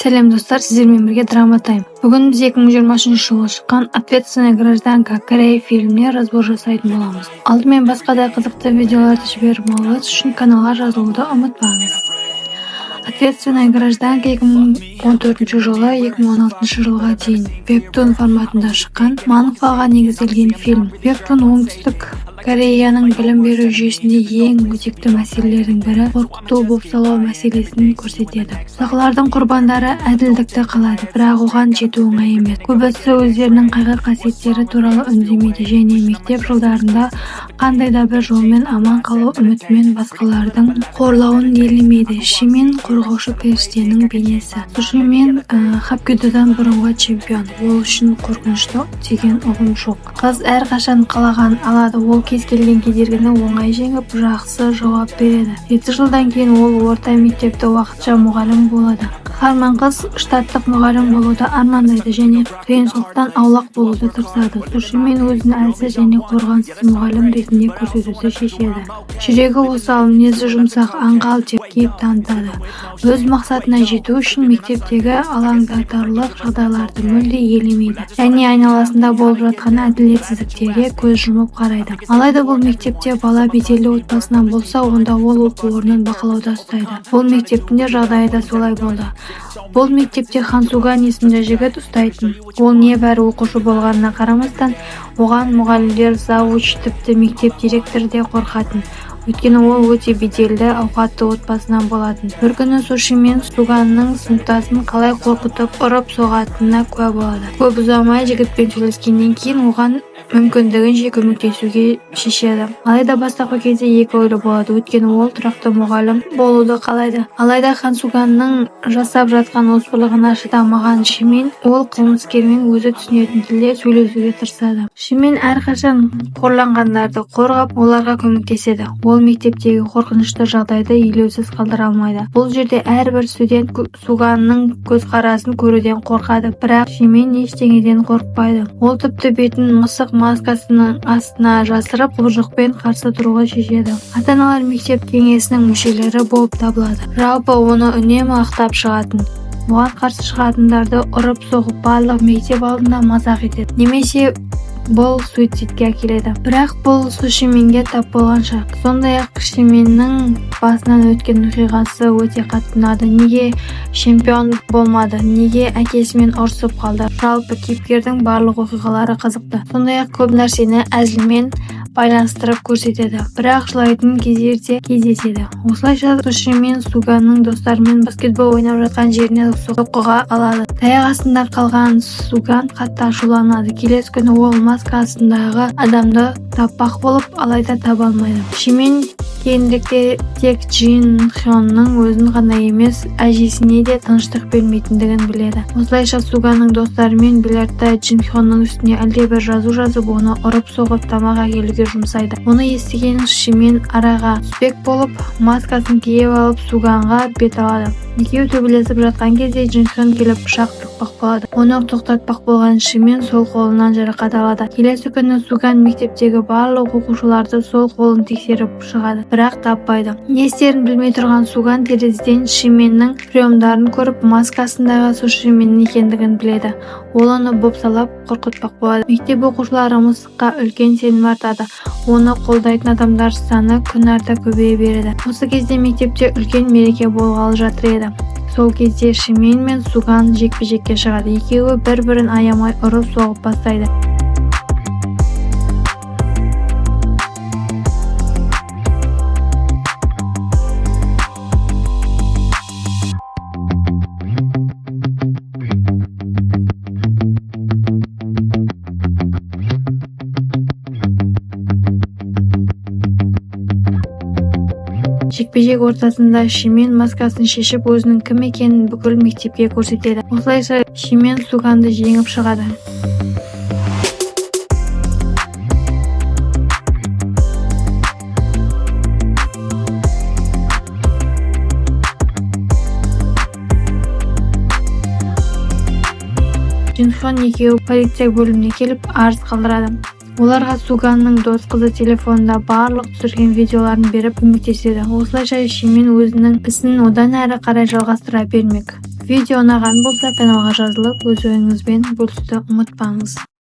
Сәлем, достар! Сіздермен бірге Драма Тайм. Бүгін біз 2023 жылы шыққан «Ответственная гражданка» корей фильміне разбор жасайтын боламыз. Алдымен басқа да қызықты видеоларды жіберіп алмас үшін каналға жазылуды ұмытпаңыз. «Ответственная гражданка» 2014 жылы 2016 жылға дейін вебтун форматында шыққан манхваға негізделген фильм. Вебтун Оңтүстік Кореяның білім беру жүйесінде ең өзекті мәселелердің бірі қорқыту, бопсалау мәселесін көрсетеді. Бұзақылардың құрбандары әділдікті қалайды, бірақ оған жету оңай емес. Көбісі өздерінің қайғы-қасіреттері туралы үндемейді және мектеп жылдарында қандай да бір жолмен аман қалу үмітімен басқалардың қорлауын елемейді. Шимин — қорғаушы періштенің бейнесі. Сушимин — хапкидодан бұрынғы чемпион. Ол үшін қорқынышты деген ұғым жоқ. Қыз әрқашан қалағанын алады. Ол кез келген кедергіні оңай жеңіп, жақсы жауап береді. 7 жылдан кейін ол орта мектепте уақытша мұғалім болады. Қаһарман қыз штаттық мұғалім болуды армандайды және қиыншылықтан аулақ болуды тырысады. Сушимин өзін әлсіз және қорғансыз мұғалім ретінде көрсетуді шешеді. Жүрегі осал, мінезі жұмсақ, аңғал деп кейіп танытады. Өз мақсатына жету үшін мектептегі алаңдатарлық жағдайларды мүлде елемейді және айналасында болып жатқан әділетсіздіктерге көз жұмып қарайды. Алайда бұл мектепте бала беделді отбасынан болса, онда ол оқу орнын бақылауда ұстайды. Бұл мектептің де жағдайы да солай болды. Бұл мектепте Хан Суган есімді жігіт ұстайтын. Ол небәрі оқушы болғанына қарамастан, оған мұғалімдер, завуч, тіпті мектеп директоры де қорқатын. Өйткені ол өте беделді, ауқатты отбасынан болатын. Бір күні Сушимин Суганның сыныптасын қалай қорқытып, ұрып-соғатынына куә болады. Көп ұзамай жігітпен сөйлескеннен кейін оған мүмкіндігінше көмектесуге шешеді. Алайда бастапқы кезде екі ойлы болады, өйткені ол тұрақты мұғалім болуды қалайды. Алайда Хан Суганның жасап жатқан озбырлығына шыдамаған Шимин ол қылмыскермен өзі түсінетін тілде сөйлесуге тырысады. Шимин әрқашан қорланғандарды қорғап, оларға көмектеседі. Ол мектептегі қорқынышты жағдайды елеусіз қалдыра алмайды. Бұл жерде әрбір студент Суганның көзқарасын көруден қорқады, бірақ Шимин ештеңеден қорықпайды. Ол тіпті бетін мысық маскасының астына жасырып, құбыжықпен қарсы тұруға шешеді. Ата-аналар мектеп кеңесінің мүшелері болып табылады. Жалпы, оны үнемі ақтап шығатын, оған қарсы шығатындарды ұрып-соғып, барлық мектеп алдында мазақ етеді немесе бұл суицидке әкеледі. Бірақ бұл Сушиминге тап болғанша. Сондай-ақ Шиминнің басынан өткен оқиғасы өте қатты ұнады. Неге чемпион болмады, неге әкесімен ұрысып қалды? Жалпы, кейіпкердің барлық оқиғалары қызықты. Сондай-ақ көп нәрсені әзілмен байланыстырып көрсетеді, бірақ жылайтын кездер де кездеседі. Осылайша Сушимин Суганның достарымен баскетбол ойнап жатқан жеріне соққыға алады. Таяқ астында қалған Суган қатты ашуланады. Келесі күні ол маска астындағы адамды таппақ болып, алайда таба алмайды. Шимин кейініректе тек Джин Хённың өзін ғана емес, әжесіне де тыныштық бермейтіндігін біледі. Осылайша Суганның достарымен бильярдта Джин Хённың үстіне әлдебір жазу жазып, оны ұрып-соғып, тамақ әкелуге жұмсайды. Мұны естіген Шимин араға түспек болып, маскасын киіп алып, Суганға бет алады. Екеуі төбелесіп жатқан кезде Джин Хён келіп, пышақ сұқпақ болады. Оны тоқтатпақ болған Шимин сол қолынан жарақат алады. Келесі күні Суган мектептегі барлық оқушыларды сол қолын тексеріп шығады, бірақ таппайды. Не істерін білмей тұрған Суган терезеден Шименнің приемдарын көріп, маскасындағы Сушимин екендігін біледі. Ол оны бопсалап, қорқытпақ болады. Мектеп оқушылары мысыққа үлкен сенім артады. Оны қолдайтын адамдар саны күн арта көбейе береді. Осы кезде мектепте үлкен мереке болғалы жатыр еді. Сол кезде Шимен мен Суган жекпе-жекке шығады. Екеуі бір-бірін аямай ұрып-соғып бастайды. Жекпе-жек ортасында Шимен маскасын шешіп, өзінің кім екенін бүкіл мектепке көрсетеді. Осылайша Шимен Суганды жеңіп шығады. Джин Хён екеуі полиция бөліміне келіп, арыз қалдырады. Оларға Суганның дос қызы телефонында барлық түсірген видеоларын беріп, көмектеседі. Осылайша Шимин өзінің ісін одан әрі қарай жалғастыра бермек. Видео ұнаған болса, каналға жазылып, өз ойыңызбен бөлісуді ұмытпаңыз.